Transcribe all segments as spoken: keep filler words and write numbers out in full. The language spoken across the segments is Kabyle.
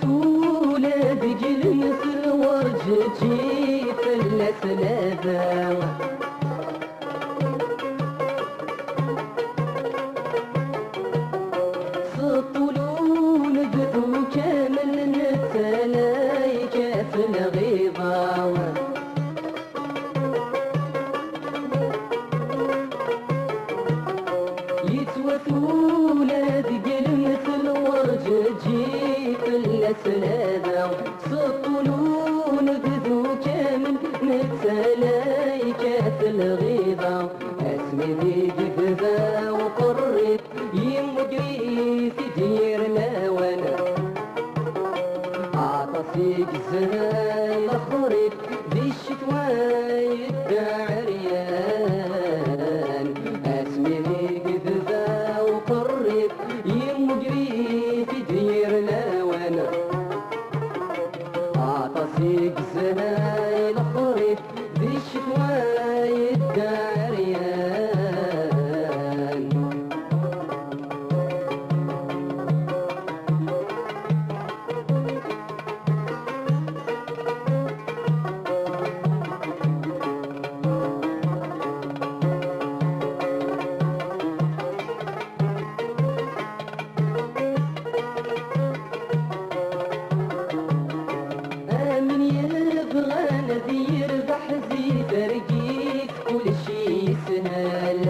Ula deg lemtel werǧeǧǧi fell-as lada. S ṭṭul unebdu kamel netta la yekkat lɣiḍa. Yettwat ula deg lemtel werǧeǧǧi fell-as lada. S ṭṭul unebdu kamel netta la yekkat lɣiḍa. Asmi d-yebda uqerrif yemmuger-it-id yir lawan. Aṭas i yezha i lexrif di ccetwa yedda ɛeryan. Asmi i yebda uqerrif yemmuger-it-id yir lawan. Aṭas i yezha i lexrif di ccetwa yedda ɛeryan. Amen yebɣan ad yerbeḥ di targit, kullec yeshel.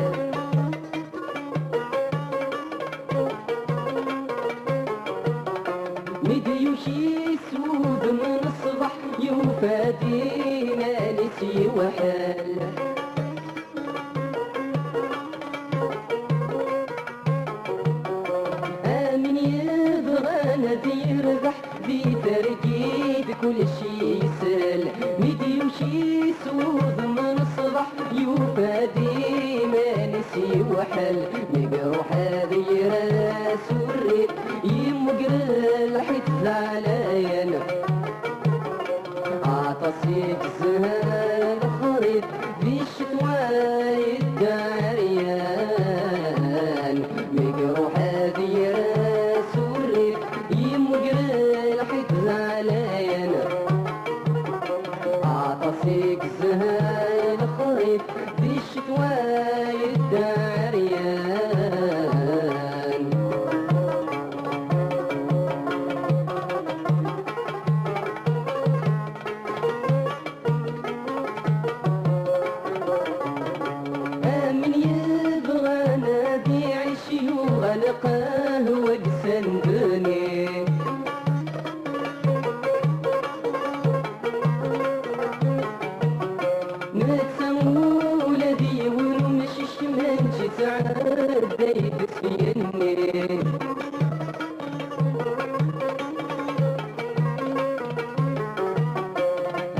Mi d-yuki s wudem n ṣṣbeḥ, yufa-d iman-is yewḥel. Amin yebɣan ad yerbeḥ di targit, kullec yeshel. Mi d-yuki s wudem n ṣṣbeḥ, yufa-d iman-is yewḥel. Mi iruḥ ad yerr asurri, yemmuger lḥit d ɛlayen. Aṭas i yezha lexrif di ccetwa yedda ɛeryan. Mi iruḥ ad yerr asurri, yemmuger lḥit d ɛlayen. Aṭas i yezha lexrif di ccetwa yedda ɛeryan. Amin yebɣan ad iɛic yuɣal qahwa deg sanduni. Netta ula d yiwen umcic ma nettɛedday-d s yenni.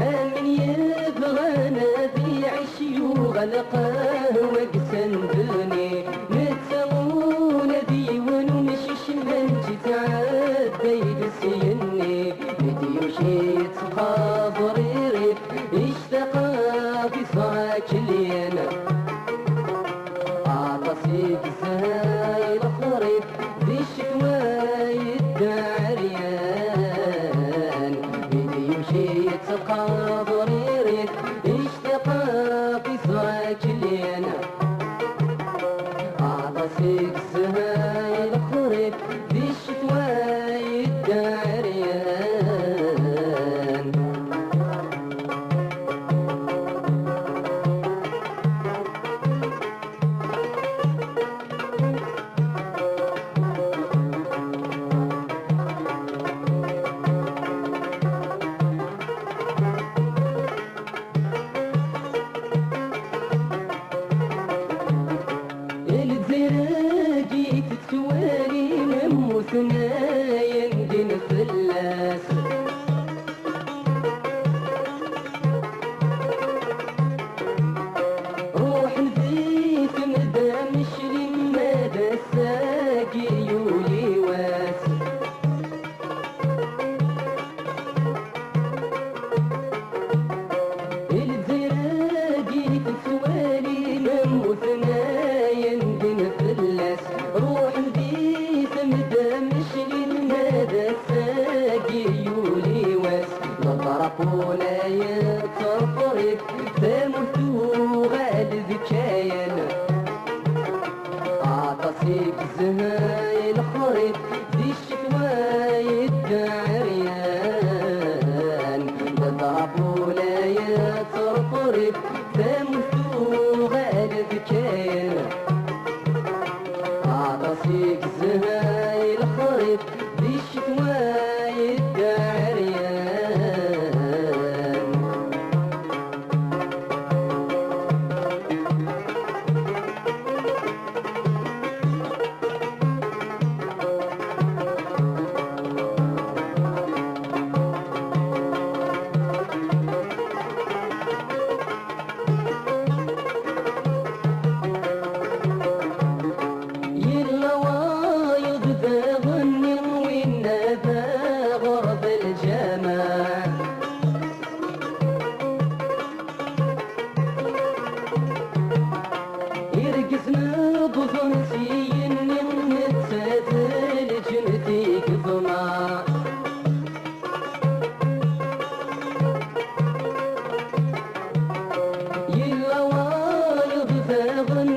Amin yebɣan ad iɛic yuɣal qahwa deg sanduni. Netta ula d yiwen umcic ma nettɛedday-d s yenni. Mi d-yuki yettqaḍ riri, ictaq ad iẓra akelli-n. Aṭas i yezha i lexrif di ccetwa yedda ɛeryan. Mi d-yuki yettqaḍ riri, ictaq ad iẓra akelli-n. Aṭas i yezha i lexrif di ccetwa yedda ɛeryan. Ula yettreqrib tamurt tuɣal d kayan. Aṭas i yezha i lexrif di ccetwa yedda ɛeryan. Leḍrab ula yettreqrib tamurt tuɣal d kayan. Aṭas i yezha i lexrif di ccetwa yedda ɛeryan. Yella wayeḍ daɣen, winna d aɣref lǧameɛ. Irgazen wwḍen s yigenni, netta d lǧennet i yeḍmeɛ. Yella wayeḍ daɣen,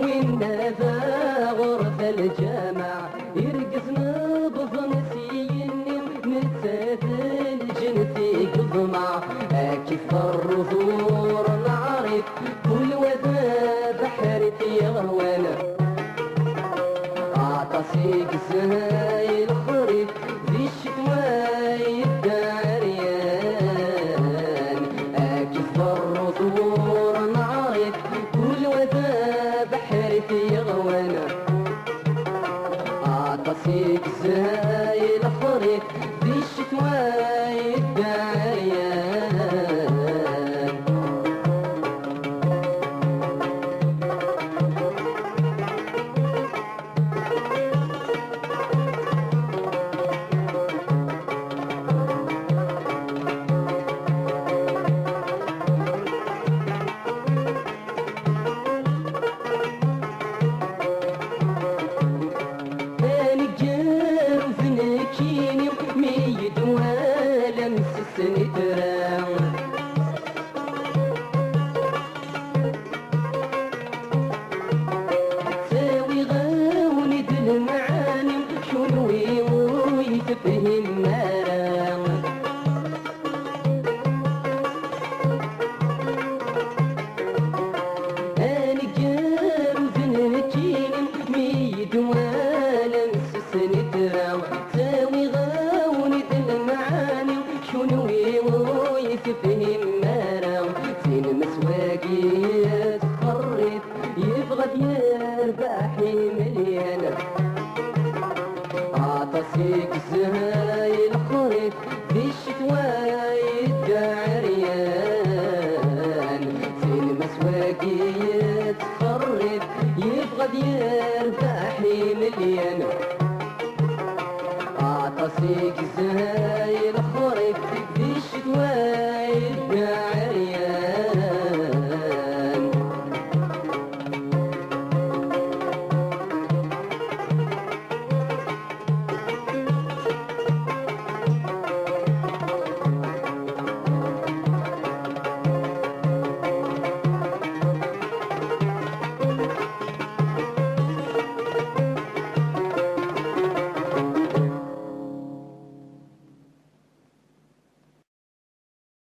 winna d aɣref lǧameɛ. Irgazen wwḍen s yigenni, netta d lǧennet i yeḍmeɛ. Ad k-iḍerru ḍur lɛarif, kul wa d abeḥri t-yeɣwan. Aṭas i yezha i lexrif di ccetwa yedda ɛeryan. Ad k-iḍerru ḍur lɛarif, kul wa d abeḥri t-yeɣwan. Aṭas i yezha i lexrif di ccetwa yedda ɛeryan. Aneggaru d nekkini mi yedwala msesnitra. Ttawiɣ-awen-id lemɛani, kunwi ur yi-tefhimem ara. Aneggaru d nekkini mi yedwala msesnitra. Ttawiɣ-awen-id lemɛani, kunwi ur yi-tefhimem ara. Tin meswagi tqerrib, yebɣa ad yerbeḥ imelyan. Aṭas i yezha i lexrif di ccetwa yedda ɛeryan. Tin meswagi tqerrib, yebɣa ad yerbeḥ imelyan. Aṭas i yezha i